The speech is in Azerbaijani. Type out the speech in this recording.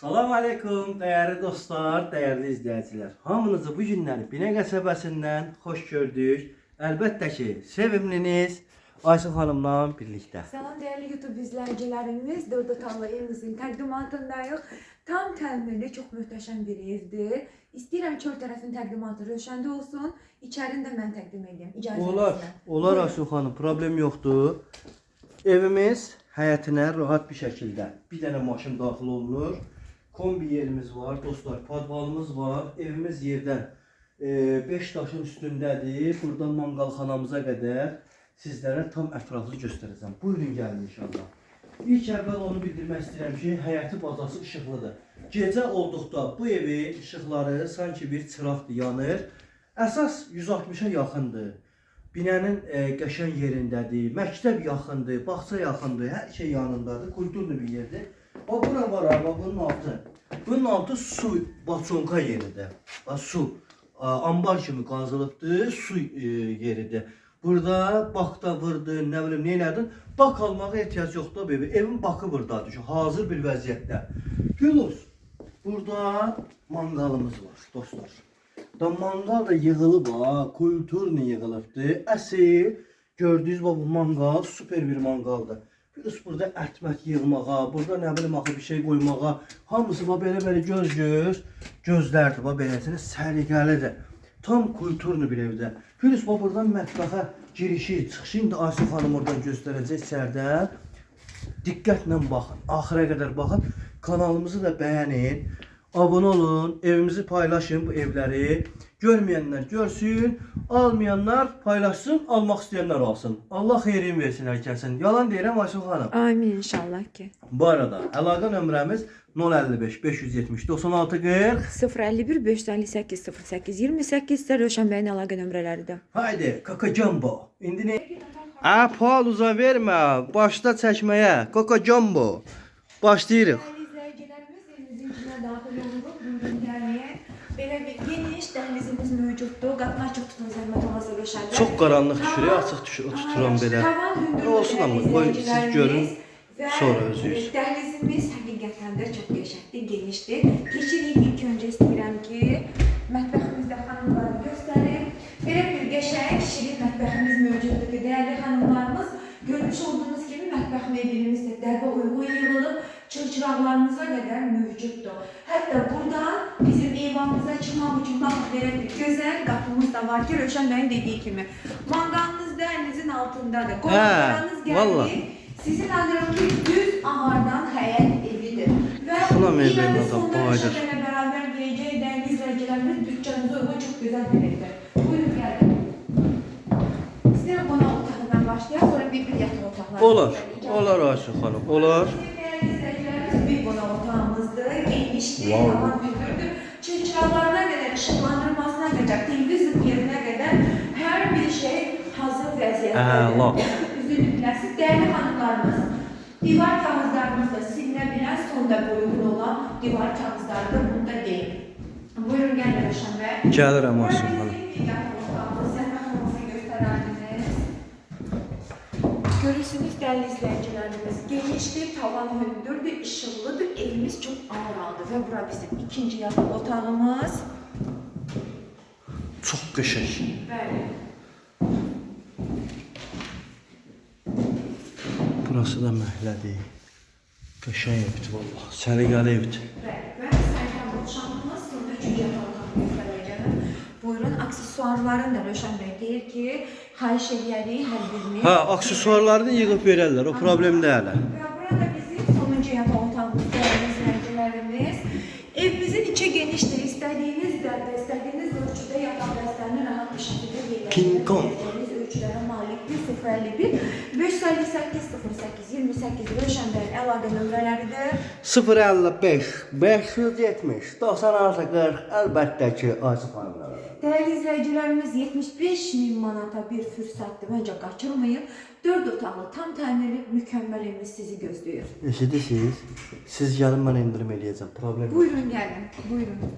Salam aleykum dəyərli dostlar, dəyərli izləyicilər. Hamınızı bu günləri Binə qəsəbəsindən xoş gördük. Əlbəttə ki, sevimliniz Aysun xanımla birlikdə. Salam değerli YouTube izleyicilerimiz. Dörd otaqlı evimizin təqdimatındayıq. Tam təmirli, çox möhtəşəm bir evdir. İstəyirəm çöl tərəfin təqdimatı Rövşəndə olsun. İçərini də mən təqdim edeyim. İcazənizlə. Olar, olar Aysun xanım, problem yoxdur. Evimiz həyətinə rahat bir şəkildə bir dənə maşın daxil olunur. Kombi yerimiz var, dostlar, podvalımız var. Evimiz yerdən 5 daşın üstündədir. Buradan manqalxanamıza qədər sizlərə tam ətraflı göstərəcəm. Buyurun gəlin inşallah. İlk əvvəl onu bildirmək istəyirəm ki, həyəti bazası işıqlıdır. Gecə olduqda bu evin işıqları sanki bir çıraqdır, yanır. Əsas 160-a yaxındır. Binənin qəşəng yerindədir, məktəb yaxındır, bağça yaxındır, hər şey yanındadır, kulturlu bir yerdir. Bax bura var ha, bax bunun altı. Bunun altı su baçonka yeridir. Bax su ambar kimi qazılıbdır, su yeridir. Burada bak da vurdu, nə bilim nə elədin. Bak almağa ehtiyac yoxdur bu evi. Evin bakı buradadır ki, hazır bir vəziyyətdə. Plus burada manqalımız var dostlar. Da manqal da yığılıb ha, kulturni yığılıbdır. Əsl gördüyünüz bax bu manqal super bir manqaldır. Plus burada ət-mət yığmağa, burada nə bilim axı bir şey qoymağa, hamısı bax belə-belə göz-göz gözlərdir bax beləsinə səliqəlidir. Tam kulturlu bir evdə. Plus bax buradan mətbəxə girişi, çıxışı indi Aysun xanım oradan göstərəcək içəridən. Diqqətlə baxın, axıra qədər baxın. Kanalımızı da bəyənin, abunə olun, evimizi paylaşın bu evləri. Görməyənlər görsün, almayanlar paylaşsın, almaq istəyənlər alsın. Allah xeyrin versin hər kəsin. Yalan deyirəm Aysun xanım. Amin inşallah ki. Bu arada əlaqə nömrəmiz 055 570 96 40. 051 558 08 28 isə Rövşən bəyin əlaqə nömrələridir. Haydi Kaka Jumbo. İndi nə? A, pauza vermə, başla çəkməyə. Kaka Jumbo. Başlayırıq. Değerli izleyicilerimiz evimizin içine daxil oluruq. Buyurun gəlməyə. Belə bir geniş dəhlizimiz mövcuddur. Qapını açıq tutun zəhmət olmasa Rövşən bəy. Çox qaranlıq düşür, ya, açıq düşür, tuturam belə. Tavan hündürdür Olsun amma, qoy siz izləyicilərimiz. görün, Və, sonra özünüz. Dəhlizimiz həqiqətən də çox qəşəngdir, genişdir. Keçirik ilk öncə istəyirəm ki, mətbəximizdə xanımları göstərim. Belə bir qəşəng, şirin mətbəximiz mövcuddur ki, dəyərli xanımlarımız, görmüş olduğunuz kimi mətbəx mebelimiz də dərbə uyğun yığılıb, çılçıraqlarımıza qədər mövcuddur. Hətta buradan bizim eyvanımıza çıxmaq üçün baxın belə bir gözəl qapımız da var ki, Rövşən bəyin dediyi kimi. Manqalınız da əlinizin altındadır. Qonaqlarınız gəldi. Vallahi. Sizin anlayıram ki, düz ağardan həyət evidir. Və Xına mebelini iləli adam sonda baydır. Rövşən bəylə bərabər deyəcək dəyərli izləyicilərimiz büdcənizə uyğun çox gözəl bir evdir. Buyurun gəlin. İstəyirəm qonaq otağından başlayaq, sonra bir-bir yataq otaqlarına. Olar, keçərik. olar Aysun xanım, olar. Bizim dəyərli izləyicilərimiz bir qonaq otağımızdır. Genişdir, Wow. tavan hündürdür. Çılçıraqlarına qədər, işıqlandırmasına qədər, televizor yerinə qədər hər bir şey hazır vəziyyətdədir. Əla. Üzülübləsi dəyərli xanımlarımız, divar kağızlarımız da silinə bilən, son dəfə uyğun olan divar kağızlarıdır, bunu da deyim. Buyurun gəlin Rövşən bəy. Gəlirəm Aysun xanım. Bizim yataq otağımız, zəhmət olmasa göstərərdiniz. Görürsünüz dəyərli izləyicilərimiz, genişdir, tavan hündürdür, işıqlıdır, evimiz çox ağır və bura bizim ikinci yataq otağımız. Çox qəşəng. Bəli. Burası da məhəllədir. Qəşəng evdir vallah. Səliqəli evdir. Bəli, və sanitar dovşanımız, sonra üçüncü yataq otağını göstərəcəm. Buyurun, aksesuarların da Rövşən bəy deyir ki, xahiş eləyərik hər birini. Hə, aksesuarlarını yığıb verərlər, o problem deyil. Və burada bizim sonuncu yataq otağımız, dəyərli izləyicilərimiz. Evimizin içi genişdir. İstədiyiniz dərdə, istədiyiniz ölçüdə yataq dəstlərini rahat bir şəkildə yerləşdirə King Kong. biləcəyiniz ölçülərə malikdir. 051 558 08 28 Rövşən bəyin əlaqə nömrələridir. 055 570 96 40 əlbəttə ki, Aysun xanımla. Dəyərli izləyicilərimiz 75 min manata bir fürsətdir. Məncə qaçırmayın. 4 otaqlı, tam təmirli, mükəmməl evimiz sizi gözləyir. Eşidirsiniz? Siz gəlin mən endirim eləyəcəm. Problem yox. Buyurun gəlin. Buyurun.